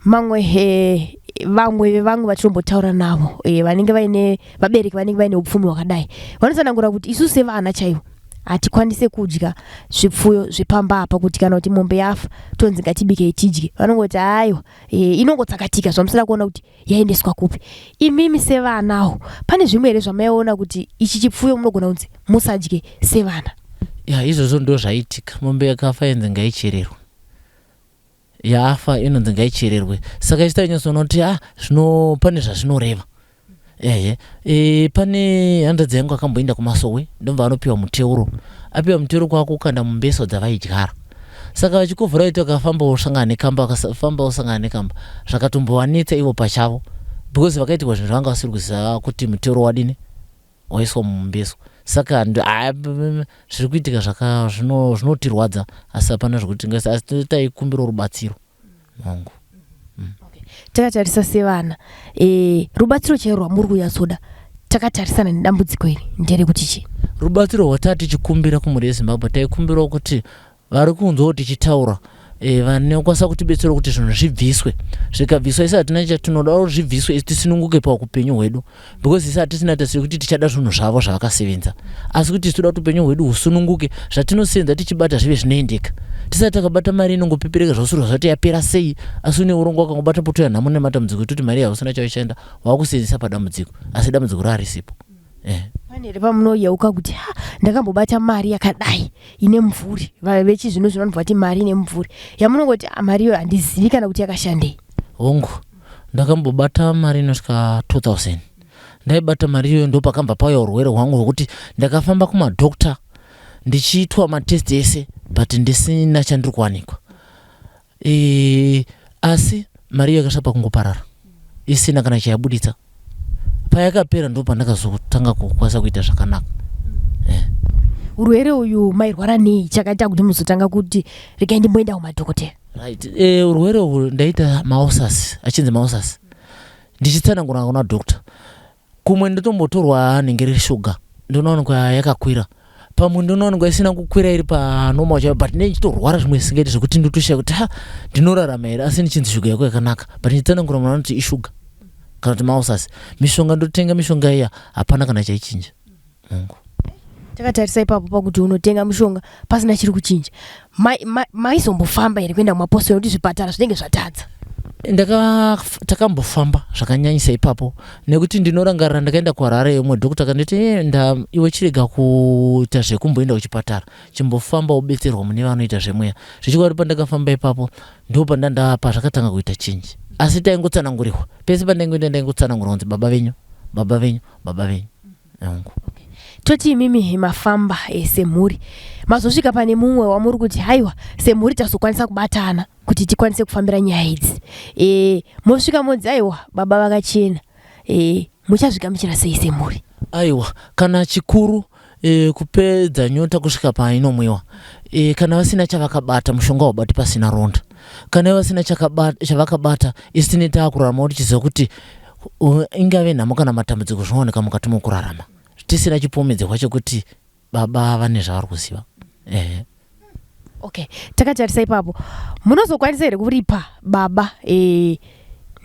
Mamwe vamwe vevamwe vatinombotaura navo vanenge vaine vabereki vanenge vaine upfumi hwakadai vanotsanangura kuti isu sevana chaivo hatikwanise kudya zvipfuyo zvepamba apa, kuti kana kuti mombe yafa tonzi ngatibikei tidye, vanongoti aiwa, inongotsakatika zvamusina kuona kuti yaendeswa kupi. Imimi sevanawo pane zvimwe here zvamaiona kuti ichi chipfuyo munogona kunzi musadye sevana? Ya, izvozvo ndo zvaitika. Mombe yakafa inzi ngaichererwe, yafa inonzi ngaichererwe. Saka isu tainyatsoona kuti zvino pane zvazvinoreva. Ehe, pane hanzvadzi yangu akamboenda kumasowe, ndomva anopiwa muteuro. Apiwa muteuro kwakukanda mumbeso dzavaidyara. Saka vachikovhura vaiti vakafamba vosangana nekamba, vakafamba vosangana nekamba, zvakatombovanetsa ivo pachavo, because vakaitirwa zvinhu zvavanga vasiri kuziva kuti muteuro wadini waiswa mumbeso. Saka zviri kuitika zvinotirwadza, asi hapana zvekuti tingaisa, asi taikumbirawo rubatsiro. Hongu. Takatarisa sevana, rubatsiro chairo rwamuri kunyatsoda takatarisana nedambudziko iri nderekuti chii? Rubatsiro rwataa tichikumbira kumhuri yeZimbabwe, taikumbirawo kuti vari kunzwawo tichitaura e, vanokwanisa kutibetsera kuti zvinhu zvibviswe. Zvikabviswa isi hatina chatinoda, kuti zvibviswe isi tisinunguke paukupenyu hwedu, because isi hatisina tarisiro yekuti tichada zvinhu zvavo zvavakasevenza, asi kuti tinoda kuti upenyu hwedu husununguke, zvatinosenza tichibata zvive zvinoendeka. Tisati takabata mari inongopepereka zvausirwa zvati yapera sei, asi une urongwa wakangobata poto yanhamo nematambudziko etoti mari yausina chaishaenda wakusenzesa padambudziko, asi dambudziko raarisipo. Eh. Pane here pamunoyeuka kuti ha ndakambobata mari yakadai ine mumvuri? Vechizvino zvino vanobva vati mari ine mumvuri yamunongoti ah, mari iyoyo handizivi kana kuti yakashandei. Hongu, ndakambobata mari inosvika 2000. Ndaibata mari iyoyo ndopakambva pauya urwere hwangu hwekuti ndakafamba kumadoctor ndichiitwa matest ese but ndisina chandiri kuwanikwa. E, asi mari iyo yakasvika pakungoparara isina kana chayabuditsa. Payakapera ndo pandakazotanga kukwanisa kuita zvakanaka. Eh. Urwere uyu mairwara nei chakaita kuti muzotanga kuti regai ndimboenda kumadhokotera? Right. E, urwere uhu ndaita maosas, achinzi maosas. Ndichitsanangura kuna doctor. Kumwe ndotombotorwa nenge riri sugar ndonowanikwa yakakwira, pamwe ndonowanikwa isina kukwira iri panormal chaiyo, but ndinenge ndichitorwara zvimwe zvisingaiti zvekuti ndotoshaya kuti ha ndinorarama here, asi ndichinzi shuga yako yakanaka, but ndichitsanangura munhu anoti ishuga kana kuti mausasi. Mishonga ndotenga mishonga iya hapana kana chaichinja. Mungu. Takatarisa ipapo pakuti unotenga mushonga pasina chiri kuchinja, maizombofamba here kuenda kumapostori nekuti zvipatara zvinenge zvatadza? Takambofamba zvakanyanyisa ipapo nekuti ndinorangarira ndakaenda kuHarare, umwe dhokota akanditi eh, nda iwe chirega kuita zvekumboenda kuchipatara, chimbofamba ubetserwa mune vanoita zvemweya. Zvechokwadi pandakafamba ipapo ndo pandandapa zvakatanga kuita chinji, asi taingotsanangurirwa pese pandaingoenda, ndaingotsanangurwa kunzi baba venyu, baba venyu, baba venyu yangu. Okay. Toti imimi mafamba eh, semhuri mazosvika pane mumwe wamuri kuti haiwa semhuri tazokwanisa kubatana kuti tikwanise kufambira nyaya idzi e, mosvika monzi aiwa baba vakachena e, muchazvigamuchira sei semhuri? Aiwa, kana chikuru e, kupedza nyota kusvika painomwiwa. E, kana vasina chavakabata, mushonga haubati pasina ronda. Kana vasina chavakabata, isu tine taakurarama kuti tichiziva kuti ingave nhamo kana matambudziko zvinowanika mukati mokurarama, tisina chipomedzerwa chekuti baba vane zvavari kuziva. Ehe. Okay, takatarisa ipapo, munozokwanisa here kuripa baba e,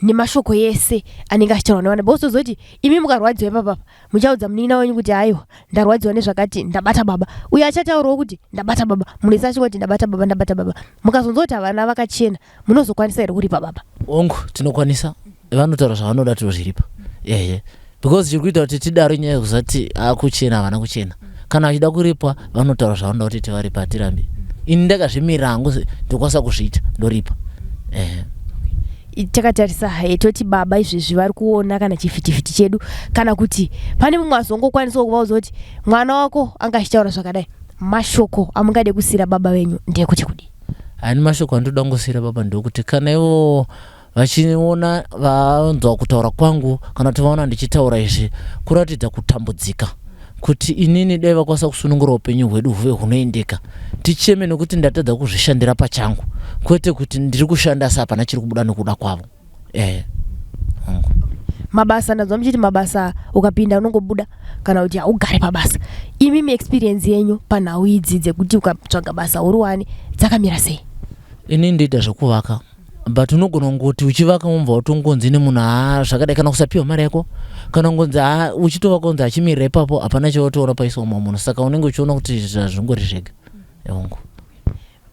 nemashoko ese anenge achitaurwa nevana? Because tozoti imi mukarwadziwa ipapapa muchaudza munin'ina wenyu kuti aiwa ndarwadziwa nezvakati, ndabata baba. Uyo achataurawo kuti ndabata baba, munhu ese achingoti ndabata baba, ndabata baba. Mukazonzwa kuti havana vakachena, munozokwanisa here kuripa baba? Hongu, tinokwanisa. Vanotaura zvavanoda tinozviripa. Ehe, because chiri kuita kuti tidaro inyaya yekuzati akuchena havana kuchena. Kana vachida kuripwa vanotaura zvavanoda kuti tivaripa, hatirambi. Ini ndakazvimirira hangu, ndokwanisa kuzviita, ndoripa. Ehe. Takatarisa toti baba izvezvi vari kuona kana chivhitivhiti chedu, kana kuti pane mumwe azongokwanisawo kuvaudza kuti mwana wako anga achitaura zvakadai, mashoko amungade kusiira baba venyu ndeyekuti kudii? Hani mashoko andoda kungosiira baba ndokuti kana ivo vachiona vanzwa kutaura kwangu kana kuti vaona ndichitaura izvi, kuratidza kutambudzika kuti inini dai vakwanisa kusunungura upenyu hwedu huve hunoendeka, ticheme nekuti ndatadza kuzvishandira pachangu, kwete kuti ndiri kushanda asi hapana chiri kubuda nekuda kwavo. Eh, hongu. Mabasa ndanzwa muchiti mabasa ukapinda unongobuda kana kuti haugare pabasa. Imimi experience yenyu panhau idzi dzekuti ukatsvaga basa uriwane dzakamira sei? Ini ndoita zvekuvaka, but unogona kungoti uchivaka wobva watongonzi nemunhu haa zvakadai, kana kusapiwa mari yako, kana kungonzi haa uchitovaka kunzi achimirira ipapo, hapana chawatoona paiswa mumwe munhu, saka unenge uchiona kuti zvazvingori zvega. Hongu.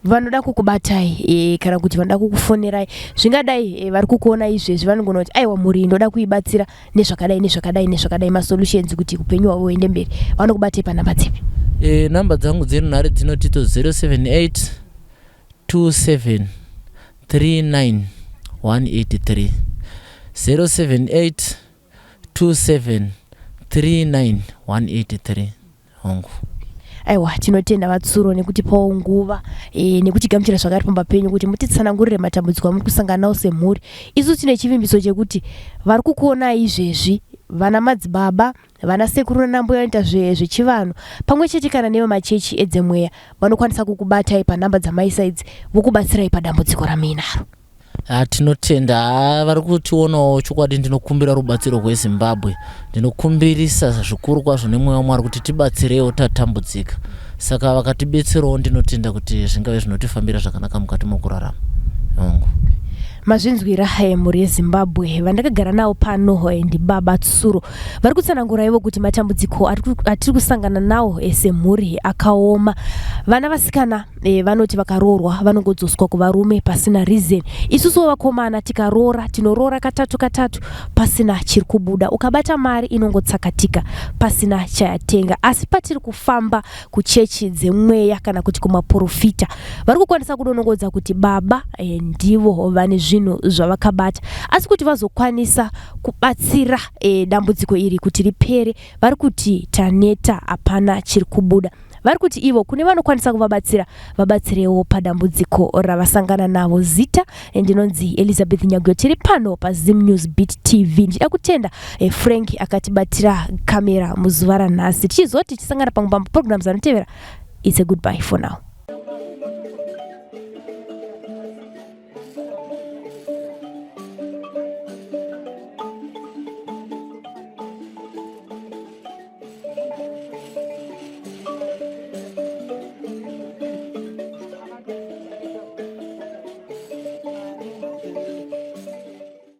Vanoda kukubatai e, kana kuti vanoda kukufonerai zvingadai e, vari kukuona izvezvi vanogona kuti aiwa mhuri iyi ndoda kuibatsira nezvakadai nezvakadai nezvakadai, masolutions kuti upenyu hwavo huende mberi, vanokubatai panhamba dzipi? E, namba dzangu dzenhare dzinotito 078 27 39 183, 078 27 39 183. Hongu. Aiwa, tinotenda vaTsuro nekutipawo nguva e, nekutigamuchira zvakare pamba penyu kuti mutitsanangurire matambudziko amuri kusangana nawo semhuri. Isu tine chivimbiso chekuti vari kukuonai izvezvi vana madzibaba, vana sekuru nanambuya vanoita zvechivanhu pamwe chete kana nevemachechi edzemweya vanokwanisa kukubatai panhamba dzamaisa idzi vokubatsirai padambudziko ramuinaro. Ah, tinotenda ah, vari kutionawo chokwadi ndinokumbira rubatsiro rwezimbabwe ndinokumbirisa zvikuru kwazvo nemweya wamwari kuti tibatsirewo tatambudzika saka vakatibetserawo ndinotenda kuti zvingave zvinotifambira zvakanaka mukati mokurarama hongu Mazvinzwira eh, mhuri yeZimbabwe vandakagara navo pano eh, ndibaba Tsuro vari kutsanangura ivo kuti matambudziko atiri kusangana nawo eh, semhuri akaoma. Vana vasikana vanoti vakaroorwa vanongodzoswa kuvarume pasina reason. Isusuwo vakomana tikaroora tinoroora katatu katatu pasina chiri kubuda. Ukabata mari inongotsakatika pasina chayatenga. Asi patiri kufamba kuchechi dzemweya kana kuti kumaporofita vari kukwanisa kudonongodza kuti baba eh, ndivo vane zvinhu zvavakabata asi kuti vazokwanisa kubatsira eh, dambudziko iri kuti ripere vari kuti taneta hapana chiri kubuda vari kuti ivo kune vanokwanisa kuvabatsira vabatsirewo padambudziko ravasangana navo zita eh, ndinonzi elizabeth nyaguyo tiri pano pazim news beat tv ndichida kutenda eh, frank akatibatira kamera muzuva ranhasi tichizoti tichisangana pamwe pamaprograms anotevera it's a goodbye for now.